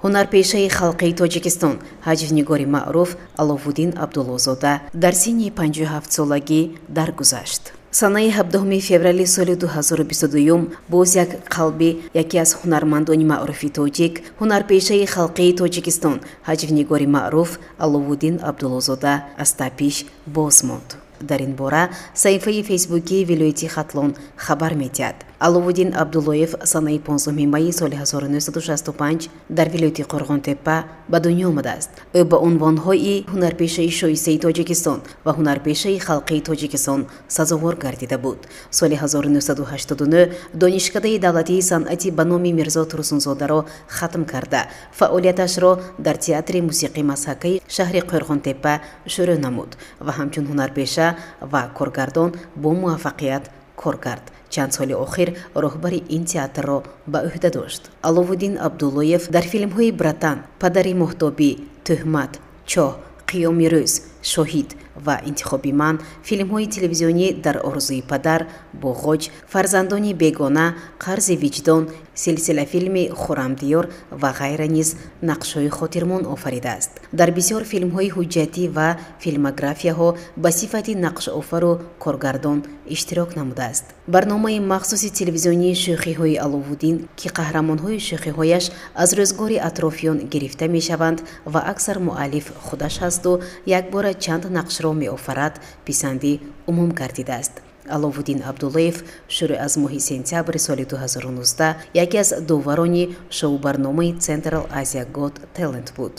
Ҳунарпешаи халқии Тоҷикистон, ҳаҷвнигори маъруф Аловуддин Абдуллозода дар синни 57-солагӣ даргузашт. Санаи 17 феврали соли 2022 боз як қалби яке аз ҳунармандони маъруфи тоҷик, ҳунарпешаи халқии Тоҷикистон, ҳаҷвнигори маъруф Аловуддин Абдуллозода аз тапиш боз монд. Дар ин бора саҳифаи фейсбукии вилояти Хатлон хабар медиҳад. Аловуддин Абдуллоев санаи 15 майи соли 1965 дар вилояти Қурғонтеппа ба дунё омадааст. Ӯ ба унвонҳои ҳунарпешаи шоистаи Тоҷикистон ва ҳунарпешаи халқии Тоҷикистон сазовор гардида буд. Соли 1989 Донишкадаи давлатии санъати ба номи Мирзо Турсунзодаро хатм карда, фаъолияташро дар театри мусиқӣ масҳакаи шаҳри Қурғонтеппа шурӯъ намуд ва ҳамчун ҳунарпеша ва коргардон бо муваффақият кор кард. Чанд соли охир роҳбари ин театрро ба ӯҳда дошт. Аловуддин Абдуллоев дар филмҳои «Братан», «Падари моҳтобӣ», «Тӯҳмат», «Чоҳ», «Қиёми рӯз», «Шоҳид» ва «Интихоби ман», филмҳои телевизионӣ «Дар орзуи падар», «Боғоҷ», «Фарзандони бегона», «Қарзи виҷдон», силсилафилми «Хуррамдиёр» ва ғайра низ нақшҳои хотирмон офаридааст. Дар бисёр филмҳои ҳуҷҷатӣ ва филмографияҳо ба сифати нақшофару коргардон иштирок намудааст. Барномаи махсуси телевизионии «Шӯхиҳои Аловуддин», ки қаҳрамонҳои шӯхиҳояш аз рӯзгори атрофиён гирифта мешаванд ва аксар муаллиф худаш ҳасту якбора чанд нақшро меофарад, писанди умум гардидааст. Аловуддин Абдуллоев шурӯъ аз моҳи сентябри соли 2019 яке аз доварони шоу-барномаи Central Asia Got Talent буд.